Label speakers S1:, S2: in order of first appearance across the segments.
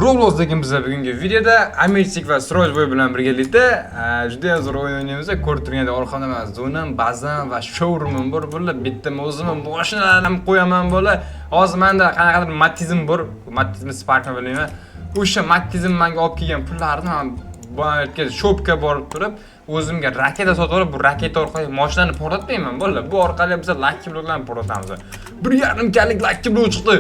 S1: Roblox degan biz bugungi videoda Amirchik va Sirojboy bilan birgalikda juda ham zo'r o'yin o'ynaymiz. Ko'rib turgandek orqamda mana zonam, bazam va showroomim bor. Bular bitta o'zimni mashinalarimni qo'yaman bola. Hozir menda qanaqadir Matizim bor. Matizmi, Sparkmi bilmayman. O'sha Matizim menga olib kelgan pullarni man bu yerga shopga borib turib, o'zimga raketa sotib olib, bu raketa orqali mashinani portlatmayman bola. Bu orqali biz lucky blocklarni portlatamiz. 1,5 kalik lucky block chiqdi.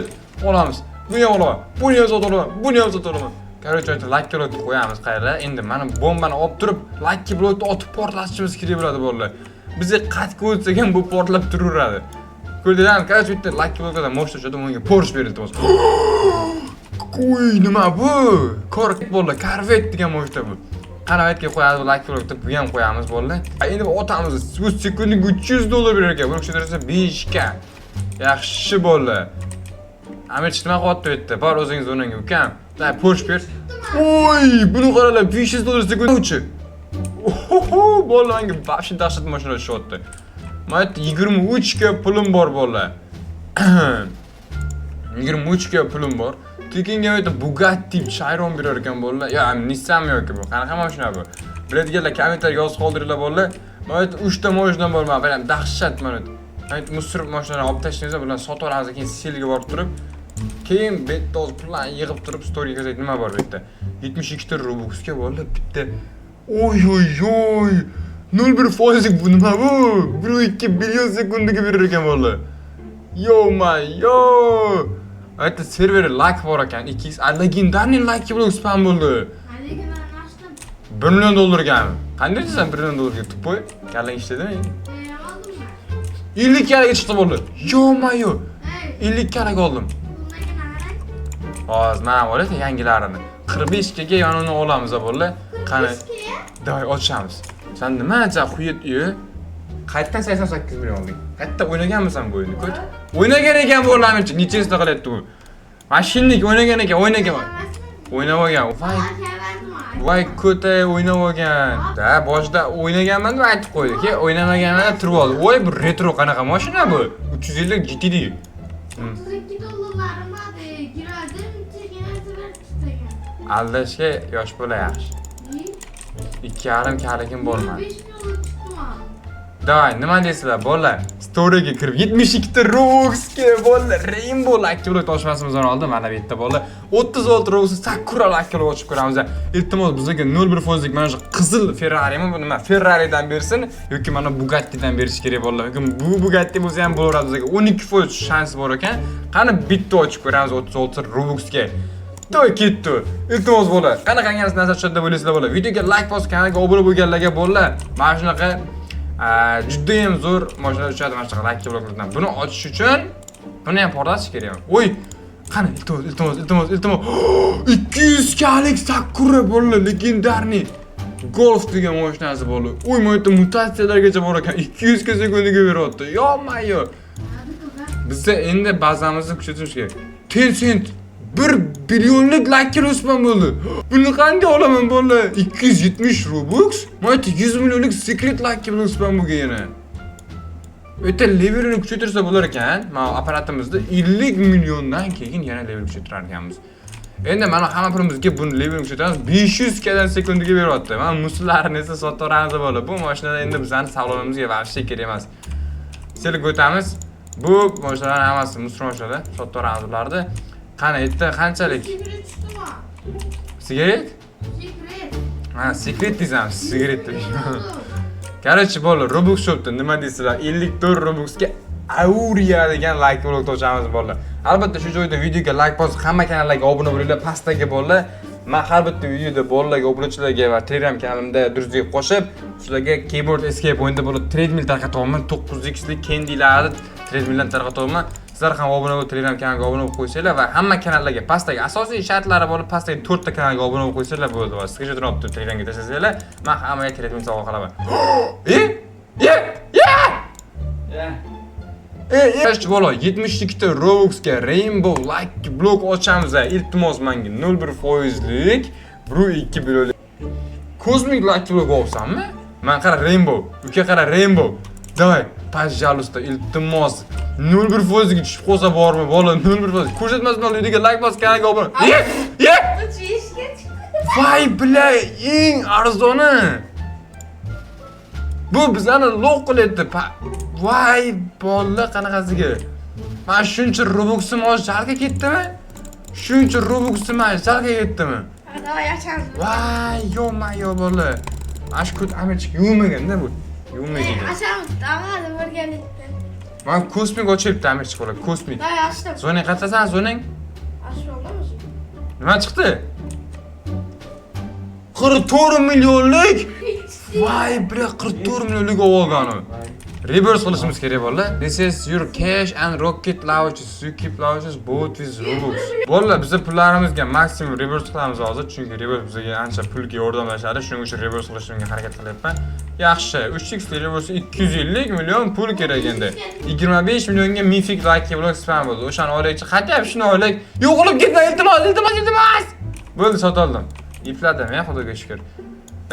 S1: Olamiz. Buni ham olaman. Buni ham sotib olaman. Buni ham sotib olaman. Короче, lucky blockni qo'yamiz qayerga? Endi mana bombani olib turib, lucky blockni otib portlatishimiz kerak bo'ladi bolalar. Bizga qatga o'tsak ham bu portlab turaveradi. Ko'rdinglarmi? Короче, bitta lucky blockdan moshina tushadi, unga Porsche berildi hozir. Qo'y, nima bu? Corvette bolalar, Corvette degan moshina bu. Qara, aytga qo'yamiz lucky blockni, bu ham qo'yamiz bolalar. Endi otamiz, bu sekundiga 300 dollar berar ekan. Buni kuchaytirsa 5 ga. Yaxshi bolalar. Amirchi nima qilyapti bu yerda? Bor o'zingiz o'rningga, ukam. Da, Porsche ber. Oy, buni qaralar, 500 dollar sekund. Oho, bolalar, menga вообще dahshat mashina tushyapti. Mana 23 ga pulim bor bolalar. 23 ga pulim bor. Tekinga yerda Bugatti Chiron berar ekan bolalar. Yo, Nissan yoki bu? Qanaqa mashina bu? Biladiganlar kommentariyga yozib qoldiringlar bolalar. Mana yerda 3 ta mashina bor, mana bilan dahshat mana. Mana мусор mashinalarni olib tashlaymiz, bularni sotib olamiz, keyin selga borib turib, keyin bu yerda hozir pullarni yig'ib turib storyga kirsak, nima bor bu yerda? 72 ta Robuxga bolalar bitta. Oy oy oy. 0,1 foizlik bu nima bu? 1,2 billion sekundiga berar ekan bolalar. Yo my yo. Aytdi, server lag bor ekan. 2x легендарный lucky block spawn bo'ldi.
S2: Lekin men ochdim.
S1: 1 million dollarga. Qanday desam 1 million dollarga, тупой? Kallang ishladimi?
S2: Oldim ben.
S1: 50 kalaga chiqdi bo'ldi. Yo my yo.
S2: Hey,
S1: 50 kalaga oldim.
S2: bundaki ne?
S1: Hozir mana bo'ladi yangilarini. 45 ga yana uni olamiz bo'ldi. Qani, давай ochamiz. Sen nima xuyit uyi? Qayerdan 88 million olding? Qayerda o'ynaganmisan bu o'yinni? Ko't. O'ynagan ekan bu o'rlaminchi. Nechasida qilyapti u? Mashinnik o'ynagan ekan, o'ynagan. O'ynab olgan. Voy, voy ko'ta o'ynab olgan. Da, boshida o'ynaganman deb aytib qo'ydi. Keyin o'ynamaganman deb turib oldi. Voy, bu retro qanaqa mashina bu? 350 GTD.
S2: 32 dollarlarım vardı. Girdim, çekene sefer tutacağım.
S1: Aldashga yosh bola yaxshi. 2,5 kalikim bormadi.
S2: 5 milyon çıktı mı?
S1: Давай, nima deysizlar, bolalar? Storyga kirib 72 ta Robuxga bolalar, Rainbow Lucky Block ochmasimizdan oldin mana bu yerda bolalar 36 Robux Sakura Lucky Block ochib ko'ramiz. Iltimos, bizga 0,1 foizlik mana shu qizil Ferrari'mi bu nima? Ferrari'dan bersin yoki mana Bugatti'dan berish kerak bolalar. Yoki bu Bugatti bo'lsa ham bo'laveradi bizga. 12% shans bor ekan. Qani bitta ochib ko'ramiz 36 Robuxga. To'y ketdi. Iltimos bolalar, qanaqangi narsa tushadi deb o'ylaysizlar bolalar? Videoga like bosib, kanalga obuna bo'lganlarga bolalar, mana shunaqa judayam zo'r mashina tushadi mana shunaqa lucky blocklardan. Buni ochish uchun buni ham portlatish kerak. Oy, qani, iltimos, iltimos, iltimos, iltimos. 200 kalik Sakura bolalar, легендарный Golf degan mashinasi bolalar. Oy, mana yerda mutatsiyalargacha bor ekan. 200 ga sekundiga beryapti. Yo-mayo. Biza endi bazamizni kuchaytirish kerak. Tencent 1 billionlik lucky spawn bo'ldi. Buni qanday olaman bolalar? 270 Robux? Mana yerda 100 millionlik secret lucky block spawn bo'lgan yana. Bu yerda levelini kuchaytirsa bo'lar ekan. Mana apparatimizda 50 milliondan keyin yana level kuchaytirar ekanmiz. Endi mana hamma pulimizga buni levelini kuchaytiramiz. 500 kadan sekundiga beryapti. Mana мусор larni esa sotaveramiz bola. Bu mashinalar endi bizani salonimizga вообще kerak emas. Selga o'tamiz. Bu mashinalarning hammasi мусор mashinalar. Sotaveramiz ularni. Qani, yerda qanchalik?
S2: Secret çıktı mı?
S1: Sigaret?
S2: Secret.
S1: Ha, secret desam, sigaret deb. Короче, bolalar, Robux shopda nima deysizlar? 54 Robuxga Auria degan lucky block ochamiz bolalar. Albatta shu joyda videoga like bosib, hamma kanallarga obuna bo'linglar, pastdagi bolalar. Men har bitta videoda bolalarga, obunachilarga va Telegram kanalimda друзья ga qo'shib, sizlarga Keyboard Escape o'yinida bo'lib treadmill tarqatyapman. 9x lik candylarni treadmilldan tarqatyapman. Sizlar ham obuna bo'lib, Telegram kanaliga obuna bo'lib qo'ysanglar va hamma kanallarga pastdagi asosiy shartlari bo'lib, pastdagi 4 ta kanalga obuna bo'lib qo'ysanglar bo'ldi va skrinshotini olib turib Telegramga tashlasanglar, men hammaga treadmill sovg'a qilaman. E? E? E? E, e, bola, 72 ta Robuxga Rainbow Lucky Block ochamiz. Iltimos, menga 0,1 foizlik 1,2 billionlik Cosmic Lucky Block olsammi? Man qara Rainbow, uka qara Rainbow. Давай, пожалуйста, iltimos. 0,1 foizga tushib qolsa bormi, bola, 0,1 foiz. Ko'rsatmasdan videoga like bos, kanalga obuna. E! E! Voy, бля, eng arzoni. Bu bizani лох qilyapti. Voy, bolla qanaqasiga. Man shuncha Robuxim hozir жалко ketdimi? Shuncha Robuxim жалко ketdimi?
S2: Давай ochamiz.
S1: Voy, ё-моё, bola. Mana shu ko't Amirchik yuvmaganda bu. Yuvmagan.
S2: Ochamiz, tamam, birgalikda.
S1: Man kosmik ochyapti Amirchik bola, kosmik.
S2: Давай ochdim.
S1: Zoning qatasan, zoning.
S2: Ochib oldimmi?
S1: Nima chiqdi? 44 millionlik. Voy, бля, 44 millionlik olgan u. Reverse qilishimiz kerak bolalar. This is your cash and rocket launches. You keep launches both with Robux. Bolalar, biz pullarimizga maksimum reverse qilamiz hozir, chunki reverse bizga ancha pulga yordamlashadi. Shuning uchun reverse qilishimga harakat qilyapman. Yaxshi, 3x reverse 250 million pul kerak endi. 25 millionga Mythic Lucky Block spam bo'ldi. O'shani olaychi, хотя бы shuni olaylik. Yo'qolib ketma, iltimos, iltimos, iltimos. Bo'ldi, sotoldim. Ipladim, ya, xudoga shukr.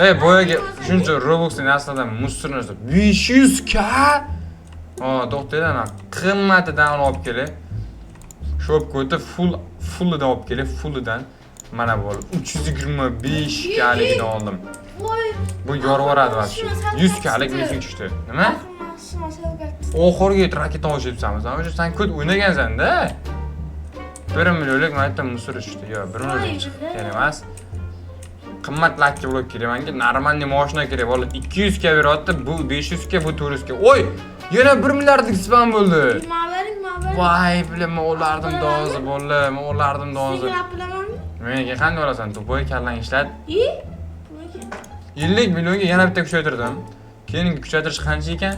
S1: Ey, boyagi shuncha Robuxni narsadan мусор narsa 500 k. Ha, to'xtanglar, man qimmatidan olib kelay. Shop ko'ti full fullidan olib kelay, fullidan. Mana bu 325 kaligidan oldim.
S2: Voy.
S1: Bu yorvoradi вообще. 100 kalik mythic tushdi. Nima? Oxirgi raketani ochyapsanmi? Sen o'sha sen ko't o'ynagansan-da. 1 millionlik mana yerda мусор tushdi. Yo'q, 1 millionlik chiqdi. Kerak emas. Qimmat Lucky Block kerak menga. Нормальный mashina kerak. Bola 200 ga beryapti, bu 500 ga, bu 400 ga. Oy! Yana 1 milliardlik spam bo'ldi.
S2: Nima bering, nima bering.
S1: Voy, бля, men o'lardim hozir, bola, men o'lardim hozir.
S2: Sizga bilamanmi?
S1: Menga qanday olasan? Тупой, kallang ishlat.
S2: I?
S1: 50 millionga yana bitta kuchaytirdim. Keyingi kuchaytirish qancha ekan?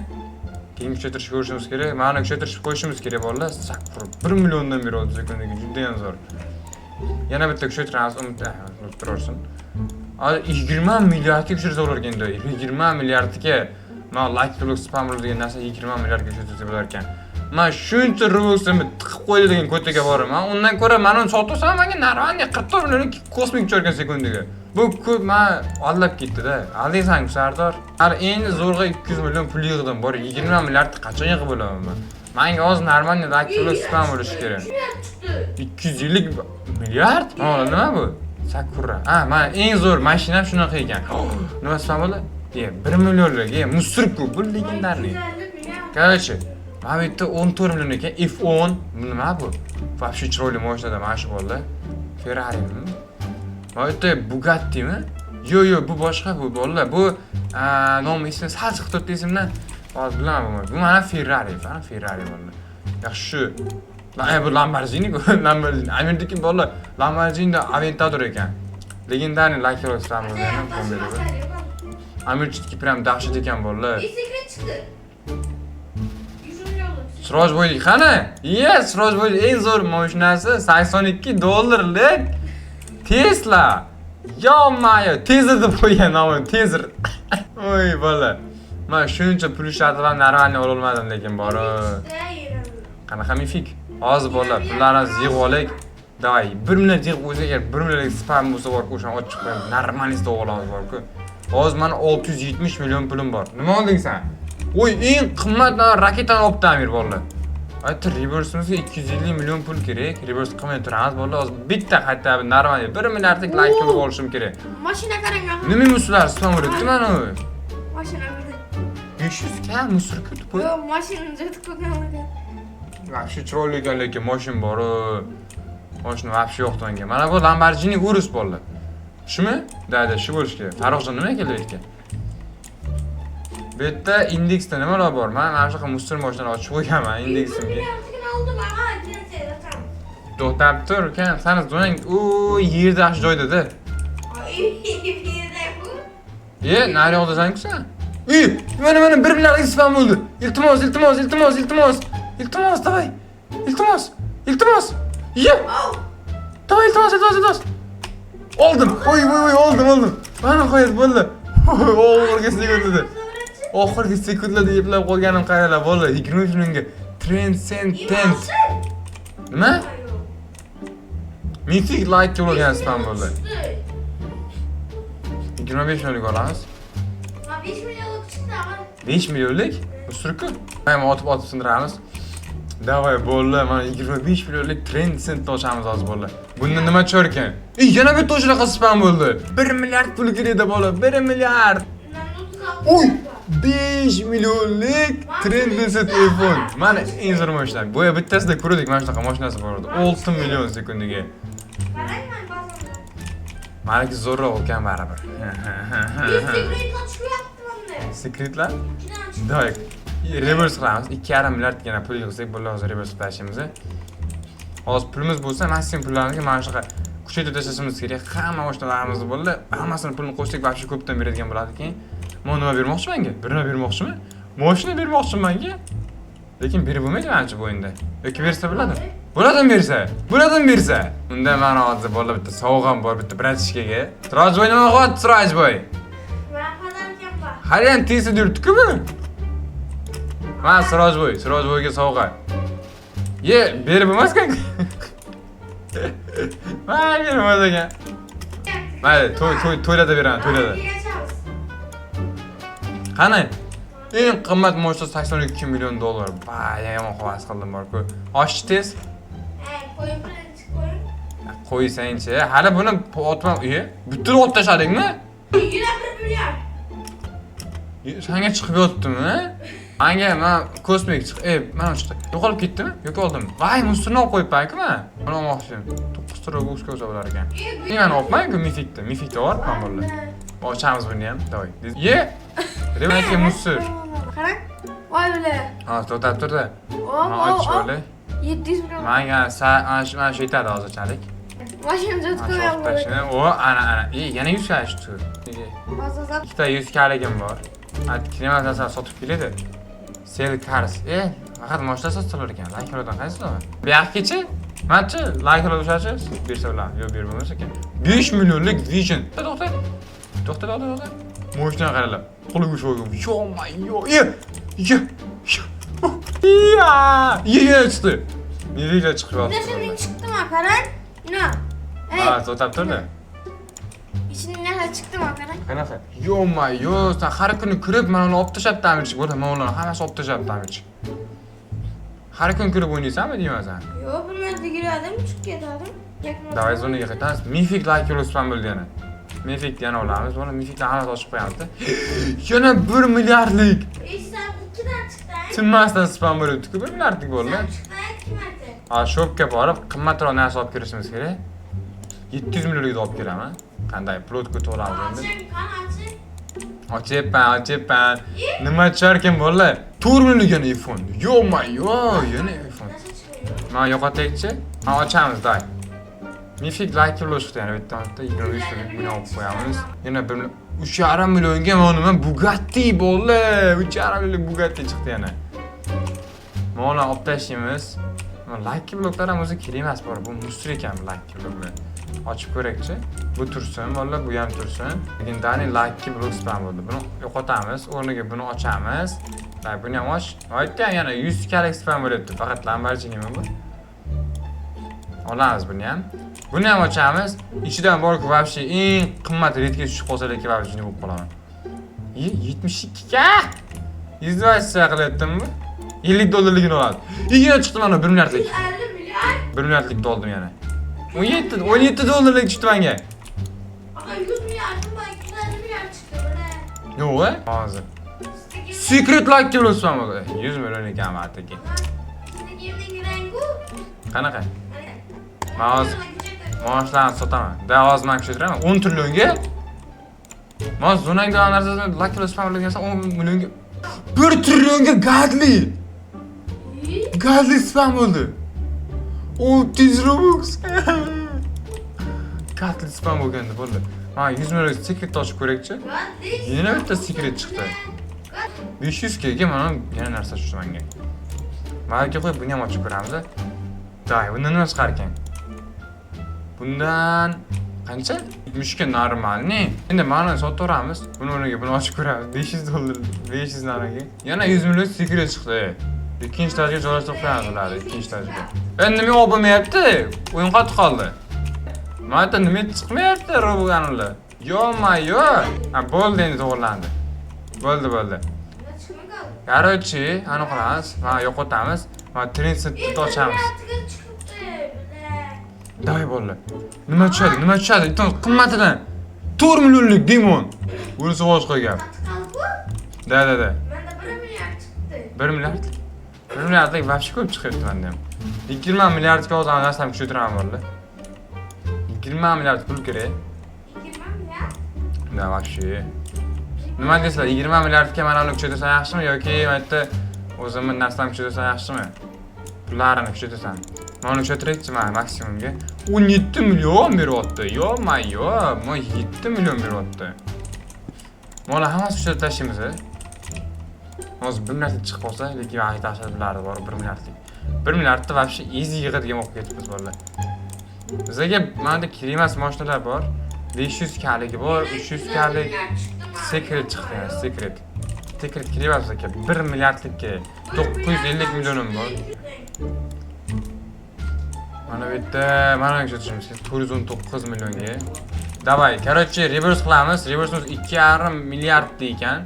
S1: Keyingi kuchaytirishni ko'rishimiz kerak. Mana kuchaytirishni qo'yishimiz kerak bolalar. Sakkur 1 milliondan beryapti sekundiga, juda ham zo'r. Yana bitta kuchaytiramiz, umid tursin. 20 milliardga kuchaytirsa bo'lar ekan endi. 20 milliardga mana Lucky Block spam degan narsa 20 milliardga kuchaytirsa bo'lar ekan. Man shuncha Robuximni tiqib qo'ydi degan ko'taga boraman. Undan ko'ra mana uni sotib olsam, menga нормальный 44 millionlik kosmik uchar ekan sekundiga. Bu ko'p men aldab ketdi-da. Aldaysan-ku, Sardor. Hali endi zo'rg'a 200 million pul yig'dim. Bor 20 milliardni qachon yig'ib bo'laman men? Menga hozir нормальный Lucky Block spam bo'lishi kerak. 250 milliard? Ha, nima bu? Sakura. Ha, mana eng zo'r mashinam shunaqa ekan. Nima spam bo'ldi? E, 1 millionlik, e, мусор ku, bu легендарный. Короче, mana bu yerda 14 million ekan, F10. Bu nima bu? Вообще chiroyli mashinada mana shu bo'ldi. Ferrari'mi? Mana bu yerda Bugatti'mi? Yo'q, yo'q, bu boshqa bu bolalar. Bu nomi esimdan sal chiqib turibdi esimdan. Hozir bilaman bu. Bu mana Ferrari, mana Ferrari bolalar. Yaxshi shu. Bu Lamborghini ku, Lamborghini. Amirdiki bolalar Lamborghini Aventador ekan. Легендарный Lucky Block spam bo'lgan. Amirchiki prям dahshat ekan bolalar.
S2: Secret chiqdi. 100 millionlik.
S1: Siroj boylik qani? Iya, Siroj boylik eng zo'r mashinasi 82 dollarlik Tesla. Ё-моё, Tezer deb qo'ygan nomini, Tezer. Oy bola. Men shuncha pul ishlatib ham нормальный ololmadim lekin borib. Qanaqa мифик? Hozir bolalar, pullarimizni yig'ib olaylik. Давай, 1 million yig'ib qo'ysak, agar 1 millionlik spam bo'lsa borku, o'shani ochib qo'yamiz. Нормальный olamiz borku. Hozir mani 670 million pulim bor. Nima olding sen? Oy, eng qimmat raketani olibdi Amir bolalar. Aytdi, reversimizga 250 million pul kerak. Reverse qilmay turamiz bolalar. Hozir bitta хотя бы нормальный 1 milliardlik Lucky Block olishim kerak.
S2: Mashina qarang.
S1: Nima мусор lar spam uribdi mana u?
S2: Mashina qarang.
S1: 500 ka мусор ku pul.
S2: Yo'q, mashina juda ko'p.
S1: Вообще chiroyli ekan lekin mashina bor. Mashina вообще yo'q menga. Mana bu Lamborghini Urus bolalar. Shumi? Да, да, shu bo'lishi kerak. Farruxjon nima keldi bu yerga? Bu yerda indeksda nimalar bor? Men mana shunaqa мусор mashinalar ochib qo'yganman indeksimga.
S2: Oldim ama keyin
S1: To'xtab tur, ukam, sani zonang u yerda shu joydada. E, nari yoqdasan-ku sen. Ey, mana mana 1 milliardlik spam bo'ldi. Iltimos, iltimos, iltimos, iltimos. Iltimos, давай. Iltimos. Iltimos. Ye. Давай, iltimos, iltimos, iltimos. Oldim. Oy, oy, oy, oldim, oldim. Mana qo'yadi, bo'ldi. Oxirgi sekundida. Oxirgi sekundlarda eplab qolganim qaranglar, bo'ldi. 23 millionga Transcendent. Nima? Mythic Lucky bo'lgan spam bo'ldi. 25 millionlik olamiz.
S2: 5 millionlik chiqdi ama.
S1: 5 millionlik? Мусор ku. Ham otib otib sindiramiz. Давай, bolalar, mana 25 millionlik Trend Cent ochamiz hozir, bolalar. Bunda nima tushar ekan? E, yana bitta shunaqa spam bo'ldi. 1 milliard pul kerak, bola, 1 milliard. Uy, 5 millionlik Trend Cent iPhone. Mana eng zo'r mashina. Boya bittasida ko'rdik, mana shunaqa mashinasi bor edi. 6 million sekundiga.
S2: Qarang, man bosaman.
S1: Maniki zo'rroq ekan baribir.
S2: Bir secret chiqyapti bunda.
S1: Secretlar?
S2: Ichidan chiqdi.
S1: Давай, reverse qilamiz. 2,5 milliardgina pul yig'sak, bo'ldi, hozir reverse qilib tashlaymiz. Hozir pulimiz bo'lsa, maksimum pullarimizga mana shunaqa kuchaytirib tashlashimiz kerak. Hamma mashinalarimizni, bo'ldi. Hammasini pulini qo'shsak, вообще ko'pdan beradigan bo'ladi keyin. Men nima bermoqchi menga? Bir nima bermoqchimi? Mashina bermoqchi menga. Lekin berib bo'lmaydi manimcha bu o'yinda. Yoki bersa bo'ladimi? Bo'ladimi bersa? Bo'ladimi bersa? Unda mana hozir, bolalar, bitta sovg'am bor, bitta братишка ga. Sirojboy nima qilyapti, Sirojboy?
S2: Man подарка m bor.
S1: Hali ham tezda yuribdi-ku bu. Mana Sirojboy, Sirojboyga sovg'a. Ye, berib bo'lmas ekan. Mana bermas ekan. Mayli, to'y to'y to'ylarda beraman, to'ylarda.
S2: Ochamiz.
S1: Qani? Eng qimmat mashina 82 million dollar. Bay, yomon havas qildim bor-ku. Ochchi tez.
S2: Ey, qo'ying, birinchi qo'ying.
S1: Qo'ysangchi, hali buni otma, e, butun otib tashladingmi?
S2: Yana 1 milliard.
S1: Sanga chiqib yotibdimi? Manga man kosmik chiq, e, mana chiqdi. Yo'qolib ketdimi? Yoki oldim? Voy, мусор ni olib qo'yibman-ku man. Buni olmoqchiman. 9 ta Robuxga olsa bo'lar ekan. Nimani olibman-ku мифик ni? Мифик ni olibman, bolalar. Ochamiz buni ham. Давай. Ye. Demak, мусор.
S2: Qarang. Voy bilan.
S1: Ha, to'xtab turdi.
S2: Hop,
S1: Ha,
S2: hop,
S1: och
S2: hop.
S1: bo'la.
S2: 700 million.
S1: Manga mana shu yetadi hozirchalik.
S2: Mashinani
S1: Mana
S2: o'tkazib
S1: shu olib tashlayman. O, ana, ana. E, yana 100 ka tushdi.
S2: Hozir.
S1: Ikkita 100 kaligim bor. Nima narsa sotib keladi? Sell cars. E, faqat mashina sotilar ekan. Laykerlardan qaysi ular? Bu yoqgachi? Manchi, laykerlar o'shachi bersa ular. Yo'q, berib bo'lmas ekan. 5 millionlik Vision. To'xta. To'xta, to'xta, to'xta. Mashina qaranglar. Qo'liga ushlagan. Yo, ye. Ye. Ya! Ye, ye chiqdi. Nega chiqib
S2: Mana
S1: yotdi?
S2: shunday chiqdimi, qarang. Nima? Ey,
S1: Ha, to'xtab turdi.
S2: ichidan narsa chiqdimi, qarang.
S1: Qanaqa? Yo-ma-yo, sen har kuni kirib mana uni olib tashlab ta'mirchi bo'ladi. Mana ularni hammasi olib tashlab ta'mirchi. Har kun kirib o'ynaysanmi deyman sen?
S2: Yo'q, bir marta kirdim, chiqib ketdim.
S1: Давай zonaga qaytamiz. Мифик Lucky spam bo'ldi yana. Мифик yana olamiz. Mana мифик lar hammasi ochib qo'yamiz. Yana 1 milliardlik.
S2: Eshitsam ikkidan chiqdi.
S1: Tinmasdan spam bo'lyapti-ku, 1 milliardlik bo'ldi.
S2: Sen chiqdi ikki marta.
S1: Ha, shop ga borib qimmatroq narsa olib kirishimiz kerak. 700 millionlikni olib kelaman. Qanday плотка to'lamiz endi.
S2: Oching, qani oching.
S1: Ochyapman, ochyapman. Nima tushar ekan, bolalar? 4 millionlik yana iPhone. Yo-ma-yo, yana iPhone.
S2: Narsa chiqmayor.
S1: Mana yo'qotaylikchi. Ha, ochamiz, day. Мифик Lucky Block chiqdi yana bitta bitta 25 million, buni olib qo'yamiz. Yana 1 million, 3,5 millionga mana nima Bugatti bo'ldi. 3,5 million Bugatti chiqdi yana. Mana olib tashlaymiz. Mana Lucky Blocklar ham o'zi kerak emas bor. Bu мусор ekan bu Lucky Blocklar. Ochib ko'rakchi. Bu tursin, bolalar, bu ham tursin. Legendary Lucky Block spam bo'ldi. Buni yo'qotamiz, o'rniga buni ochamiz. Va buni ham och. Aytgan yana 100 kalik spam bo'lyapti. Faqat Lamborghini bu. Olamiz buni ham. Buni ham ochamiz. Ichidan borku вообще eng qimmat редкий tushib qolsa, lekin вообще jinni bo'lib qolaman. Ye, 72 ka. Издеваться qilyaptimi bu? 50 dollarligini oladi. Yana chiqdi mana 1 milliardlik.
S2: 150 milliard.
S1: 1 milliardlik oldim yana. 17 17 dollarlik tushdi menga.
S2: Aka, 100 milliard, 250 milliard chiqdi bular.
S1: Yo'q, e? Hozir. Secret Lucky Block bo'ldi. 100 million ekan ataki.
S2: Rangi.
S1: Qanaqa? Man hozir maoshlarni sotaman. Da, hozir man kuchaytiraman. 10 trillionga. Man zonangda narsasini Lucky Block spam qilgan 10 millionga, 1 trillionga Godly. Godly spam bo'ldi. 600 Robux. Godly spam bo'lganda bo'ldi. Mana 100 million secret ochib ko'rakchi. Yana bitta secret chiqdi. 500 ga mana yana narsa tushdi menga. Mayli, qo'yib buni ham ochib ko'ramiz. Day, bundan nima chiqar ekan? Bundan qancha? 70 ga нормальный. Endi mana sotaveramiz. Buni o'rniga buni ochib ko'ramiz. 500 dollar, 500 nariga. Yana 100 million secret chiqdi. Ikkinchi этаж ga joylashtirib qo'yamiz ularni, ikkinchi этаж ga. Endi nima olib bo'lmayapti? O'yin qotib qoldi. Mana yerda nima chiqmayapti Robux. Yo-ma-yo. Ha, bo'ldi, endi to'g'rilandi. Bo'ldi, bo'ldi. Короче, aniq qilamiz. Mana yo'qotamiz. Mana Trendsetterda ochamiz.
S2: Chiqibdi, бля.
S1: Давай, bolalar. Nima tushadi? Nima tushadi? Iltimos, qimmatidan. 4 millionlik demon. Bunisi boshqa gap.
S2: Qatqal bu?
S1: Да.
S2: Menda 1 milliard chiqdi.
S1: 1 milliard. 1 milliardlik вообще ko'p chiqyapti menda ham. 20 milliardga hozir narsamni kuchaytiraman, bolalar. 20 milliard pul kerak.
S2: 20 milliard?
S1: Да, вообще. Nima deysizlar? 20 milliardga mana uni kuchaytirsam yaxshimi yoki mana yerda o'zimni narsamni kuchaytirsam yaxshimi? Pullarini kuchaytirsam. Mana uni kuchaytiraychi mana maksimumga. 17 million beryapti. Ё-моё, mana 7 million beryapti. Mana hammasi kuchaytirib tashlaymiz. Hozir 1 milliardlik chiqib qolsa, lekin man dahshat bulardi bor 1 milliardlik. 1 milliardni вообще easy yig'adigan bo'lib ketibmiz, bolalar. Bizga mana kerak emas mashinalar bor. 500 kaligi bor, 300 kalik. Secret chiqdi yana, secret. Secret kerak emas bizga. 1 milliardlik kerak. 950 millionim bor. Mana bu yerda mana kuchaytirishimiz kerak 419 millionga. Давай, короче, reverse qilamiz. Reverse'imiz 2,5 milliard ekan.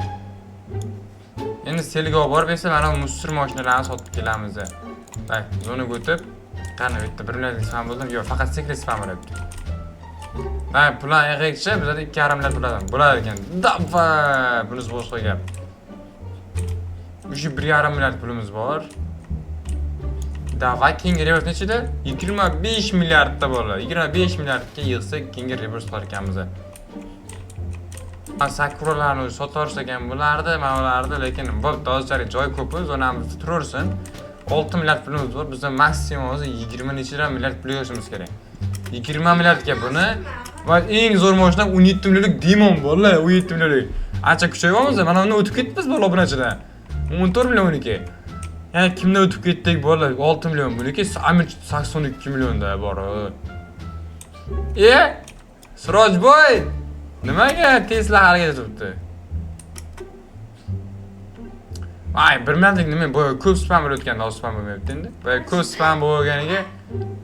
S1: Endi selga olib borib esa mana bu мусор mashinalarni sotib kelamiz. Давай, zonaga o'tib, qani bu yerda 1 milliardlik spam bo'ldim. Yo'q, faqat secret spam bo'lyapti. Ha, pulni yig'ikchi, bizada 2,5 milliard bo'ladi. Bo'lar ekan. Давай, bunisi boshqa gap. Уже 1,5 milliard pulimiz bor. Давай, keyingi reverse nechida? 25 milliardda bo'ladi. 25 milliardga yig'sak, keyingi reverse qilar ekanmiz. Sakuralarni o'zi sotaversak ham bo'lardi, mana ularni, lekin bo'pti, hozirchalik joy ko'p, zonamizda turaversin. 6 milliard pulimiz bor, bizda maksimum hozir 20 nechadan milliard pul yig'ishimiz kerak. 20 milliardga buni va eng zo'r mashina 17 millionlik Demon, bolalar, 17 millionlik. Ancha kuchayyapmiz, mana undan o'tib ketdimiz, bola, obunachilar. 14 million uniki. Ya'ni kimdan o'tib ketdik, bolalar? 6 million buniki, Amir 82 millionda bor. E? Sirojboy! Nimaga Tesla harakat turibdi? Ay, 1 milliardlik nima? Bu ko'p spam bo'layotganda hozir spam bo'lmayapti endi. Boya ko'p spam bo'lganiga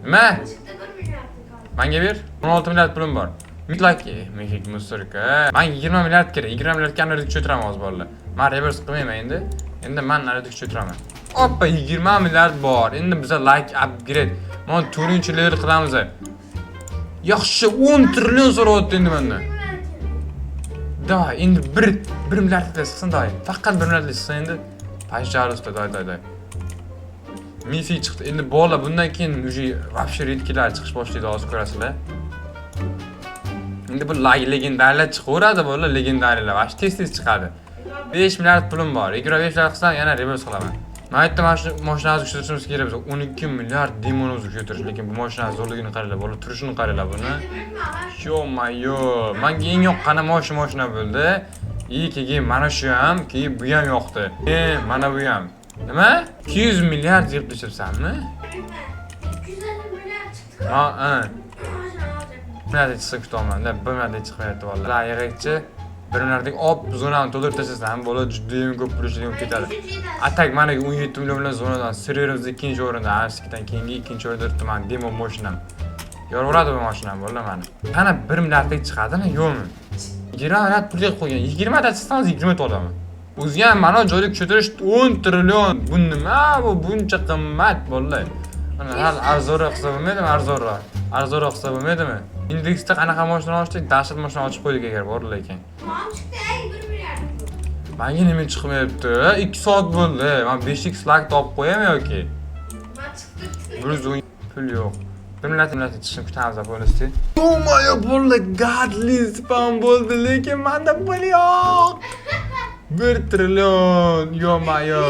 S1: nima?
S2: Chiqdi 1 milliardlik hozir.
S1: Menga ber. 16 milliard pulim bor. Mutlaq, мифик мусорка. Menga 20 milliard kerak. 20 milliardga narida kuchaytiraman hozir, bolalar. Men reverse qilmayman endi. Endi men narida kuchaytiraman. Oppa, 20 milliard bor. Endi biza like upgrade. Mana 4-level qilamiz. Yaxshi, 10 trillion so'rayapti endi mendan. Давай, endi 1 milliardlik chiqsin, давай. Faqat 1 milliardlik chiqsin endi. Пожалуйста, давай, давай, давай. Мифик chiqdi. Endi bola bundan keyin уже вообще редкий lar chiqish boshlaydi, hozir ko'rasizlar. Endi bu легендарий lar chiqaveradi, bola, легендарий lar. Вообще tez-tez chiqadi. 5 milliard pulim bor. 25 milliard qilsam yana reverse qilaman. Men aytdim, mana shu mashinani kuchaytirishimiz kerak biz. 12 milliard demonimizni kuchaytirish, lekin bu mashinani zo'rligini qaranglar, bola, turishini qaranglar buni. Ё-моё, menga eng yoqqani mana shu mashina bo'ldi. И keyin mana shu ham, keyin bu ham yoqdi. Mana bu ham. Nima? 200 milliard yig'ib tashlabsanmi?
S2: 250 milliard chiqdi.
S1: Ha, ha.
S2: Mashina olacak.
S1: Milliardlik chiqsa kutaman-da, 1 milliardlik chiqmayapti, vallahi. Yig'ikchi 1 milliardlik op zonani to'ldirib tashlasam, bola juda ham ko'p pul ishlaydigan bo'lib ketadi. А так mana 17 million bilan zonadan serverimizda ikkinchi o'rinda, Arsikdan keyingi ikkinchi o'rinda turibdi mani demo mashinam. Yoraveradi bu mashinam, bolalar mani. Qani 1 milliardlik chiqadimi, yo'qmi? 20 milliard pul yig'ib qo'ygan. 20 ta chiqsa hozir 20 ta olaman. O'ziga ham mana joyda kuchaytirish 10 trillion. Bu nima bu buncha qimmat, bolalar? Mana hal arzonroq qilsa bo'lmaydimi, arzonroq? Arzonroq qilsa bo'lmaydimi? Indeksda qanaqa mashina ochdik? Dahshat mashina ochib qo'ydik agar bor lekin.
S2: Tamam chiqdi, ey 1 milliard.
S1: Menga nima chiqmayapti? 2 soat bo'ldi. Men 5x luck topib qo'yaymi yoki?
S2: Man chiqdi.
S1: 110 pul yo'q. 1 milliard milliard chiqishini kutamiz полностью. Думаю, bo'ldi, godly spam bo'ldi, lekin menda pul yo'q. 1 trillion, ё-моё.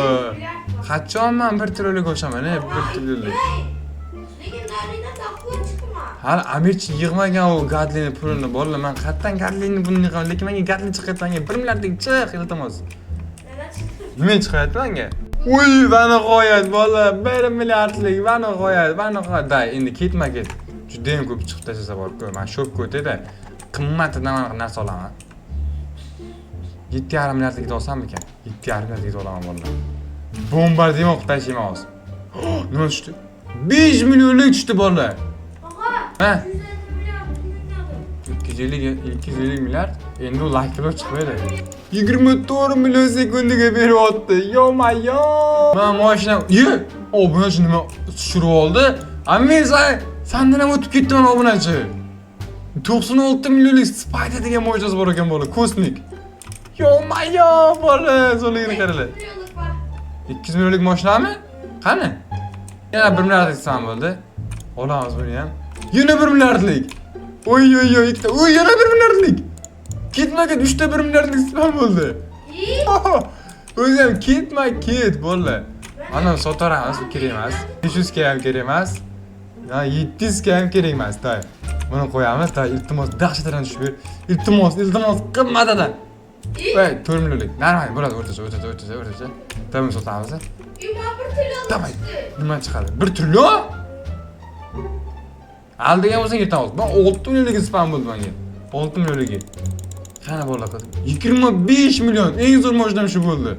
S1: Qachon men 1 trillionga oshaman, 1 trillionlik.
S2: Легендарный dan taqvo chiqma.
S1: Hali Amirchi yig'magan u Gadlini pulini, bolalar. Men qayerdan Gadlini pulini yig'aman, lekin menga Gadlin chiqyapti, menga 1 milliardlik chiq, iltimos.
S2: Nima chiqdi?
S1: Nima chiqyapti menga? Uy, va nihoyat, bola, 1 milliardlik, va nihoyat, va nihoyat. Да, endi ketma ket. Juda ham ko'p chiqib tashlasa bor-ku. Men shopga o'tayda, qimmatidan mana narsa olaman. 7,5 milliardlikni olsammikan? 7,5 milliardlikni olaman, bolalar. Bombardimon qilib tashlayman hozir. Nima tushdi? 5 millionlik tushdi, bolalar.
S2: Og'a,
S1: Ha?
S2: 250 milliard o'ynadi.
S1: 250 250 milliard endi u lucky block chiqmaydi. 24 million sekundiga beryapti. Ё-моё! Man mashina, ye! Obunachi nima tushirib oldi? Amir, sandan ham o'tib ketdi mana obunachi. 96 millionlik Spider degan moshinasi bor ekan bola, kosmik. Yo-mayo bola, zo'rligini qaranglar.
S2: Milyonluk var.
S1: 200 millionlik mashinami? Qani? Yana 1 milliardlik san bo'ldi. Olamiz buni ham. Yana 1 milliardlik. Oy oy oy, ikkita. Oy, yana 1 milliardlik. Ketma-ket 3 ta 1 milliardlik spam bo'ldi.
S2: İyi.
S1: O'zi ham ketma-ket bo'ldi. Mana sotaramiz, bu kerak emas. 500 ga ham kerak emas. Ya 700 ga ham kerak emas, tay. Buni qo'yamiz, tay, iltimos dahshatidan tushib ber. Iltimos, iltimos qilmadadan.
S2: İyi.
S1: Voy, 4 millionlik. Normal bo'ladi, o'rtacha, o'rtacha, o'rtacha, o'rtacha. Tamam, sotamiz.
S2: İyi, bana bir trilyonluk
S1: Давай.
S2: çıktı.
S1: Nima chiqadi? 1 trillion? Aldagan bo'lsang ertaga ol. Men 6 millionligi spam bo'ldi menga. 6 millionligi. Qani bola qiz? 25 million. Eng zo'r mashinam shu bo'ldi.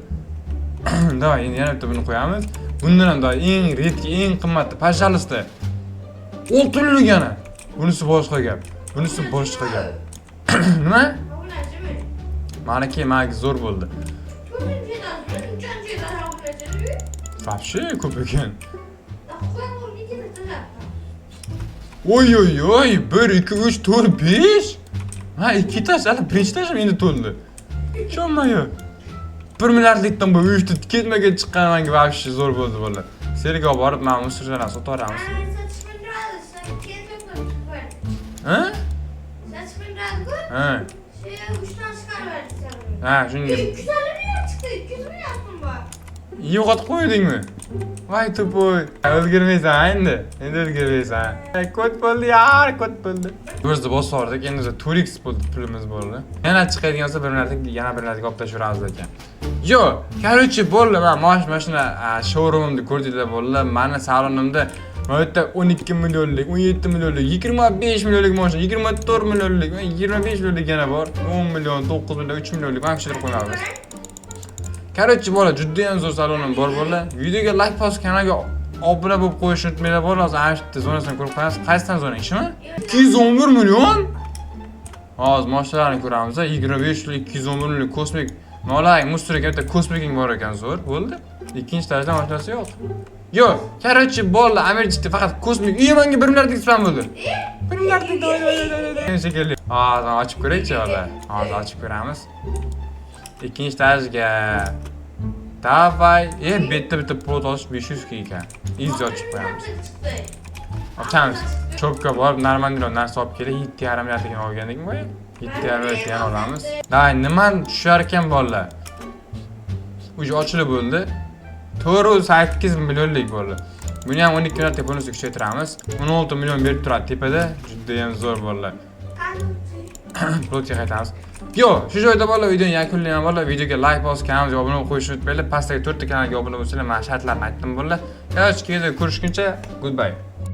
S1: Давай, endi yana bitta buni qo'yamiz. Bundan ham daha eng редкий, eng qimmati, пожалуйста. 6 millionlik yana. Bunisi boshqa gap. Bunisi boshqa gap. Nima?
S2: Abunacı mı?
S1: Maniki, maniki zo'r bo'ldi.
S2: To'rtinchi etajmi? Uchinchi etaj abunachimi?
S1: Вообще ko'p ekan.
S2: Qo'y, ikkita etaj.
S1: Oy oy oy, 1 2 3 4 5. Ha, ikki etaj, hali birinchi etaj ham endi to'ldi. Tushunmayu. 1 milliardlikdan bu 3 ta ketma-ket chiqqan menga вообще zo'r bo'ldi bola. Serga olib borib, mana musorlarni sotaveramiz.
S2: Sen ketma.
S1: Ha?
S2: Saçma.
S1: Ha.
S2: Şey, uçtan çıkarverdi sen.
S1: Ha, shunga.
S2: 250 milyon çıktı. 200 milyon var.
S1: Yo'qotib qo'ydingmi? Voy тупой. O'lgirmaysan endi. Endi o'lgirmaysan. Ko't bo'ldi yor, ko't bo'ldi. O'zida bosib yubordik. Endi o'zi 4x bo'ldi pulimiz bo'ldi. Yana chiqadigan bo'lsa bir milliardlik, yana bir milliardlik olib tashlayveramiz ekan. Yo'q, короче, bo'ldi. Men mashina showroomimni ko'rdinglar bo'ldi. Mani salonimda mana bu yerda 12 millionlik, 17 millionlik, 25 millionlik mashina, 24 millionlik, 25 millionlik yana bor. 10 million, 9 million, 3 millionlik mana shu yerga qo'yamiz. Короче, bola, juda ham zo'r salonim bor bola. Videoga like bosib, kanalga obuna bo'lib qo'yishni unutmanglar bola. Hozir ana shu yerda zonasini ko'rib qo'yamiz. Qaysidan zona ishimi? 211 million? Hozir mashinalarni ko'ramiz. 25 yil 211 million kosmik. Molay, мусор ekan, bitta kosmiking bor ekan zo'r. Bo'ldi. Ikkinchi etajda mashinasi yo'q. Yo'q, короче, bo'ldi. Amirchikda faqat kosmik. Uy, menga 1 milliardlik spam bo'ldi. 1 milliardlik, давай, давай, давай, давай. Shekilli. Hozir ochib ko'raychi, bola. Hozir ochib ko'ramiz. Ikkinchi etajga. Давай. E, bu yerda bitta plot olish 500 ga ekan. Easy ochib qo'yamiz.
S2: Çıktı.
S1: Ochamiz. Cho'pga borib normalroq narsa olib kelib 7,5 milliardligini olgandik boya. 7,5 milliardligini olamiz. Давай, nima tushar ekan bolalar? Уже ochilib bo'ldi. 408 millionlik bo'ldi. Buni ham 12 milliard bunisi kuchaytiramiz. 16 million berib turadi tepada. Juda ham zo'r bolalar. Plotga qaytamiz. Yo, shu joyda bolalar videoni yakunlayman bolalar. Videoga like bosib, kanalimizga obuna bo'lib qo'yishni unutmanglar. Pastdagi to'rtta kanalga obuna bo'lsanglar, men shartlarni aytdim bolalar. Короче, keyingi ko'rishguncha goodbye.